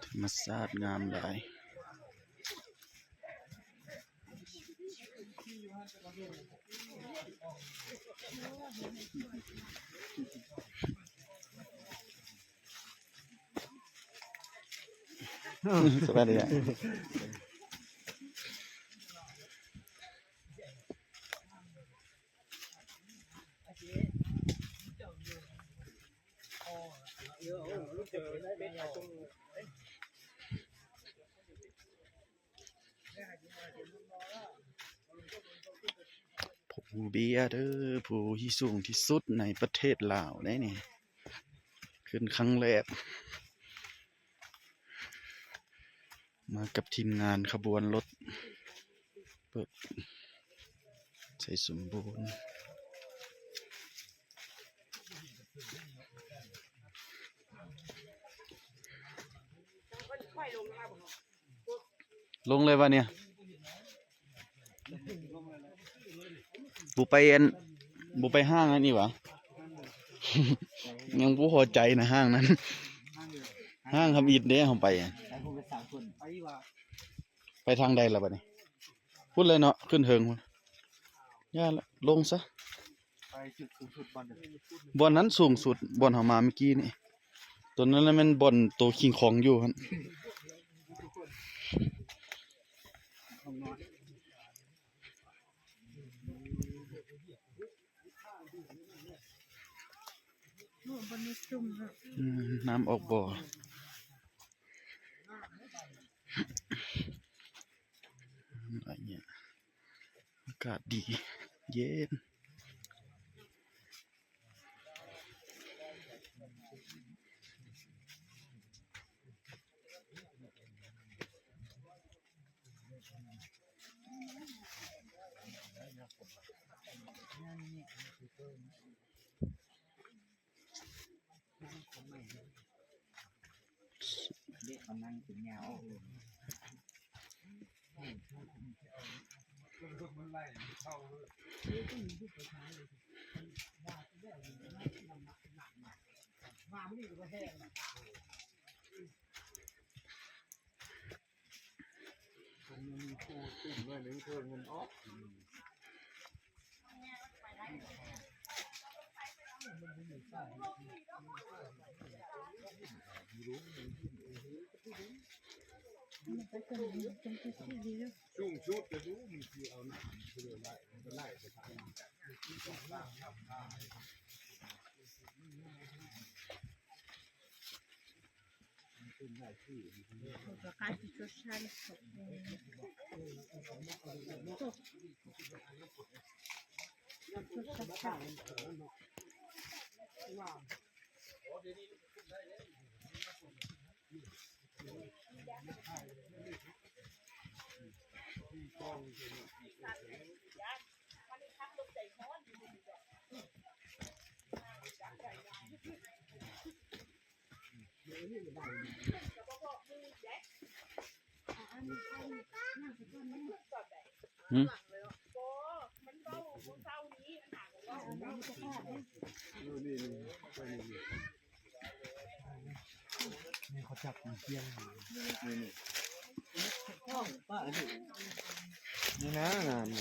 ທຳມະຊາດງາມຫຼາຍ. ສະບາຍດີ. ພູເບຍເດີ ພູທີ່ສູງທີ່ສຸດໃນປະເທດລາວເດ້ນີ້ ຂຶ້ນຄັ້ງແລກ ມາກັບທີມງານຂະບວນລົດ ເປີດ ໄຊສົມບູນ. ລົງເລີຍວະນີ້ ບໍ່ໄປອັນ ບໍ່ໄປຫ້າງອັນນີ້ຫວາ? ຍັງບໍ່ພໍໃຈນະຫ້າງນັ້ນ ຫ້າງທຳອິດເດ້ ເຮົາໄປ ໄປທາງໃດລະບາດນີ້? ພຸ້ນເລີຍເນາະ ຂຶ້ນເທິງພຸ້ນ ຢ່າລະ ລົງຊະ. ໄປຈຸດສູງສຸດບ່ອນໃດ? ບ່ອນນັ້ນສູງສຸດ ບ່ອນເຮົາມາເມື່ອກີ້ນີ້ ຕົວນັ້ນລະແມ່ນບ່ອນໂຕຄິງຄອງຢູ່ຫັ້ນ. ໂອ້ ບ່ອນນີ້ຊຸ່ມເນາະ ອືມ ນ້ຳອອກບໍ່? ອາກາດດີ ເຢັນ. ນີ້ເຂົາຈັບເປັນກຽງ ນີ້ ນີ້ ນີ້ນະ ງາມ.